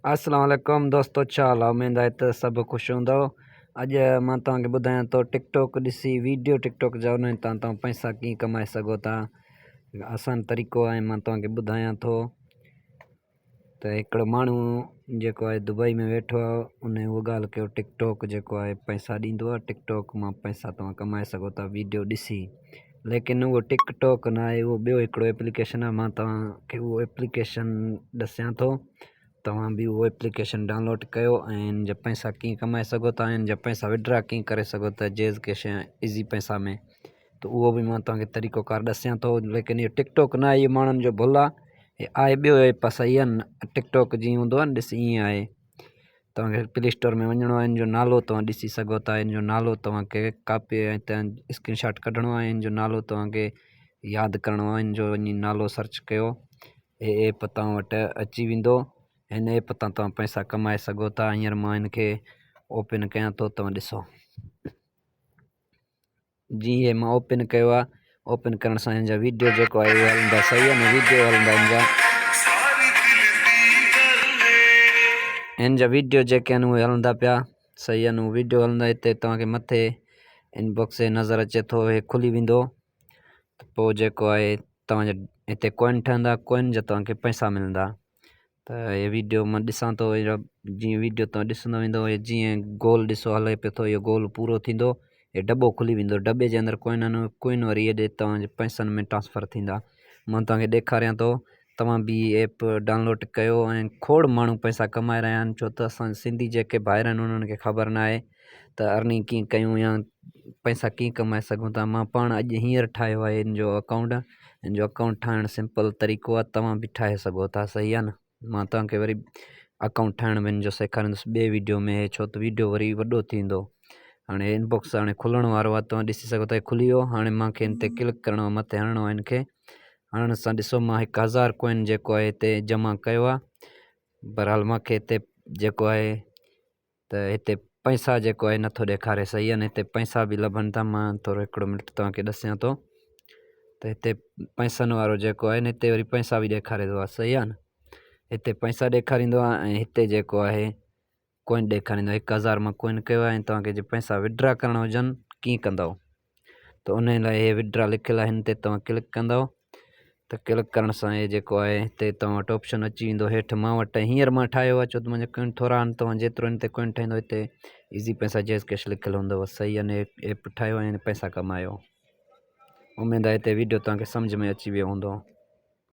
اسلام عليڪم دوستو ڇا حال آ اميد آهي ته سڀ خوش هوندؤ اڄ مان توهان کي ٻڌايان ٿو ٽڪ ٽاڪ ڏسي ويڊيو ٽڪ ٽاڪ جا ان تان توهان پئسا ڪيئن ڪمائي سگهو ٿا آسان طريقو آهي مان توهان کي ٻڌايان ٿو ته هڪڙو ماڻهو جيڪو آهي دبئي ۾ ويٺو آهي ان اهو ڳالهه ڪيو ٽڪ ٽاڪ جيڪو آهي پئسا ڏيندو آهي ٽڪ ٽاڪ مان پئسا توهان ڪمائي سگهو ٿا ويڊيو ڏسي ليڪن اهو ٽڪ ٽاڪ نه آهي اهو ٻيو هڪڙو ايپليڪيشن آهي مان توهان کي اهو ايپليڪيشن ڏسيان ٿو توهان به اهو ايپليڪيشن ڊائونلوڊ ڪيو ۽ ان جا پئسا ڪيئن ڪمائي سگهو ٿا ان جا پئسا وڊرا ڪيئن ڪري سگهو ٿا جيز ڪيش يا ايزي پئسا ۾ ته اهو به مان توهان کي طريقو ڪار ڏسيان ٿو ليڪن اهو ٽڪ ٽاڪ نه آهي اهو ماڻهن جو ڀل آهي هي آهي ٻيو ايپ آهي صحيح آهي نه ٽڪ ٽاڪ جيئن هوندو آهي نه ڏس ائين آهي توهان کي پلي اسٽور ۾ وڃڻو آهي ان جو نالو توهان ڏسي سگهو ٿا ان جو نالو توهان کي ڪاپي ۽ تان اسڪرين شاٽ ڪڍڻو آهي ان جو نالو توهان کي ياد ڪرڻو آهي ان جو وڃي نالو سرچ ڪيو هي ايپ توهان وٽ اچي ويندو هن ايپ تان توهان پئسا ڪمائي سگهو ٿا هينئر مان هن کي اوپن ڪيان ٿو توهان ڏسو. جي هي مان اوپن ڪيو آ اوپن ڪرڻ سان هن جا ويڊيو جيڪو آهي اهو هلندا صحيح آ نه ويڊيو هلندا هن جا هن جا ويڊيو جيڪي آهن اهي هلندا پيا صحيح آ نه ويڊيو هلندا هتي توهان کي مٿي ان باڪس نظر اچي ٿو هي کلي ويندو ته پوء جيڪو آهي توهان جا هتي ڪوائن ٺهندا ڪوائن جا توهان کي پئسا ملندا ته هي ويڊيو مان ڏسان ٿو جيئن ويڊيو توهان ڏسندا ويندو جيئن گول ڏسو هلي پيو ٿو اهو گول پورو ٿيندو هي ڊٻو کلي ويندو ڊٻي جي اندر ڪوائن آهن ڪوائن وري هيڏي توهان جي پئسن ۾ ٽرانسفر ٿيندا مان توهان کي ڏيکاريان ٿو توهان به هي ايپ ڊائونلوڊ ڪيو ۽ کوڙ ماڻهو پئسا ڪمائي رهيا آهن ڇو ته اسان سنڌي جيڪي ڀائر آهن انهن کي خبر نه آهي ته ارننگ ڪيئن ڪيون يا پئسا ڪيئن ڪمائي سگهون ٿا مان پاڻ اڄ هينئر ٺاهيو آهي ان جو اڪائونٽ ان جو اڪائونٽ ٺاهڻ سمپل طريقو آهي توهان به ٺاهي سگهو ٿا صحيح آهي نه مان توهان کي وري اڪائونٽ ٺاهڻ به ان جو سيکاريندس ٻئي ويڊيو ۾ ڇو ته ويڊيو وري وڏو ٿيندو هاڻي ان باڪس هاڻي کلڻ وارو آهي توهان ڏسي سگهو ٿا کلي ويو هاڻي مانکي ان تي ڪلڪ ڪرڻو آهي مٿي هڻڻو آهي ان کي هڻڻ سان ڏسو مان هڪ هزار ڪوائن جيڪو آهي هتي جمع ڪيو آهي بهرحال مانکي هتي جيڪو آهي ته هتي پئسا جيڪو آهي نٿو ڏيکاري صحيح آهي نه هتي پئسا به لڀن ٿا مان ٿورو هڪڙو منٽ توهان کي ڏسيان ٿو ته هتي پئسن وارو جيڪو آهي نه هتي وري پئسا به ڏيکاري ٿو صحيح آهي نه هتي پئسا ڏيکاريندو آهي ۽ هتي جيڪو آهي ڪوئن ڏيکاريندو آهي هڪ هزار مان ڪوئن ڪيو آهي ۽ توهان کي جي پئسا وڊرا ڪرڻا هجن ڪيئن ڪندؤ ته ان لاء هي وڊرا لکيل آهي هن تي توهان ڪلڪ ڪندؤ ته ڪلڪ ڪرڻ سان هي جيڪو آهي هتي توهان وٽ آپشن اچي ويندو هيٺ مان وٽ هينئر مان ٺاهيو آهي ڇو ته منهنجا ڪوئن ٿورا آهن توهان جيترو هن تي ڪوئن ٺاهيندو هتي ايزي پئسا جيز ڪيش لکيل هوندو صحيح آهي ايپ ٺاهيو ۽ پئسا ڪمايو اميد آهي هتي ويڊيو توهان کي سمجهه ۾ اچي ويو هوندو.